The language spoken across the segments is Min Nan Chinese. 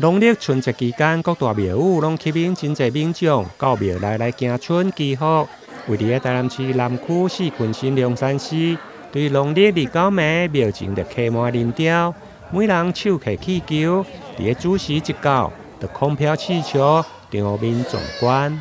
農曆春節期間，各大廟宇攏吸引真濟民眾到廟內來行春祈福。位佇台南市南區四坤新龍山寺，對農曆29暝廟前就客滿人潮，每人手提氣球，佇咧子時一到，就空飄氣球，場面壯觀。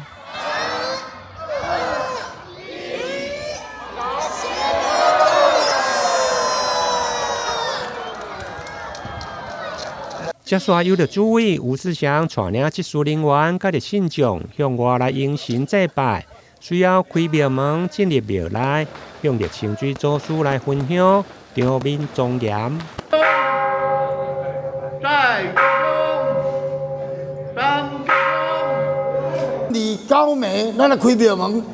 接續由著主委吳志祥帶領執事人員佮著信眾向外來迎神祭拜，隨後開廟門進入廟內，向著清水祖師來焚香，場面莊嚴。 29暝，咱來開廟門，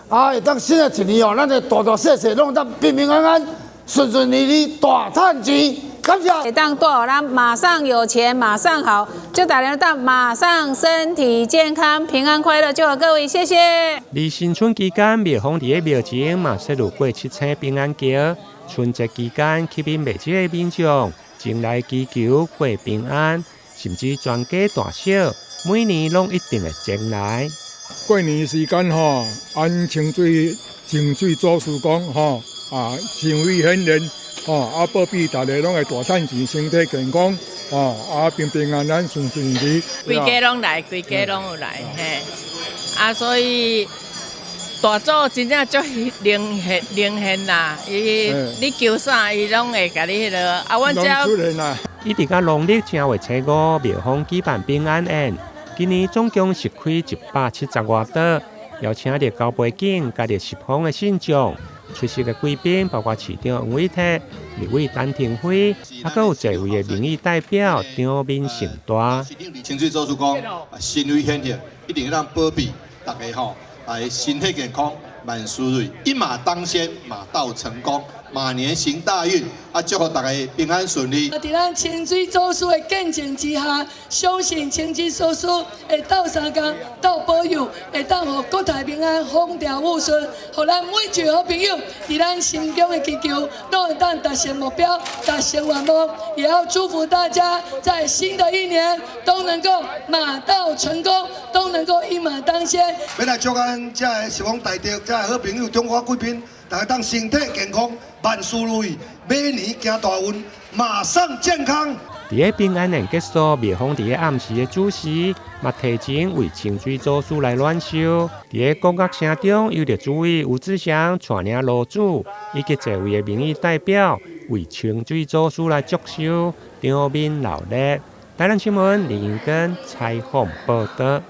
啊，會當新的一年哦，咱的大大細細攏會當平平安安、順順利利、大趁錢。感謝。會當帶予咱馬上有錢，馬上好，祝大家當馬上身體健康、平安快樂，祝福各位，謝謝。佇新春期間，廟方佇咧廟前嘛設有過7層平安橋。春節期間，吸引袂少的民眾前來祈求過平安，甚至全家大小每年攏一定會前來。過年時間吼，按清水祖師講吼，啊，神威顯現。吼，啊，保庇大家攏會大趁錢，身體健康，吼，啊，平平安安，順順利利。規家攏來，規家攏有來，嘿，啊，所以大祖真正足靈現靈現啦，伊你求啥，伊攏會共你彼落。啊，阮遮一直到農曆正月初五，廟方舉辦平安宴，今年總共是開170外桌，邀請著高背景、佮著十方的信眾。出席的貴賓包括市長黃偉哲、立委陳亭妃，啊，閣有濟位的民意代表，場面盛大。清水祖師講，神威顯現，一定會當保庇大家吼，來身體健康，萬事如意，一馬當先，馬到成功，馬年行大運，啊，祝福大家平安順利。佇咱清水祖師的見證之下，相信清水祖師會鬥相共、鬥保佑，會當予國泰民安、風調雨順，予咱每一個好朋友佇咱心中的祈求，攏會當達成目標、達成願望。也要祝福大家在新的一年都能夠馬到成功，都能夠一馬當先。欲來祝咱遮的十方大德、遮的好朋友、中華貴賓，大家當身體健康、萬事如意，馬年行大運，馬上健康。佇咧平安宴結束，廟方佇咧暗時的子時，嘛提前為清水祖師來暖壽。佇咧國樂聲中，由著主委吳志祥帶領爐主以及濟位的民意代表，為清水祖師來祝壽，場面熱鬧。台南新聞林英根採訪報導。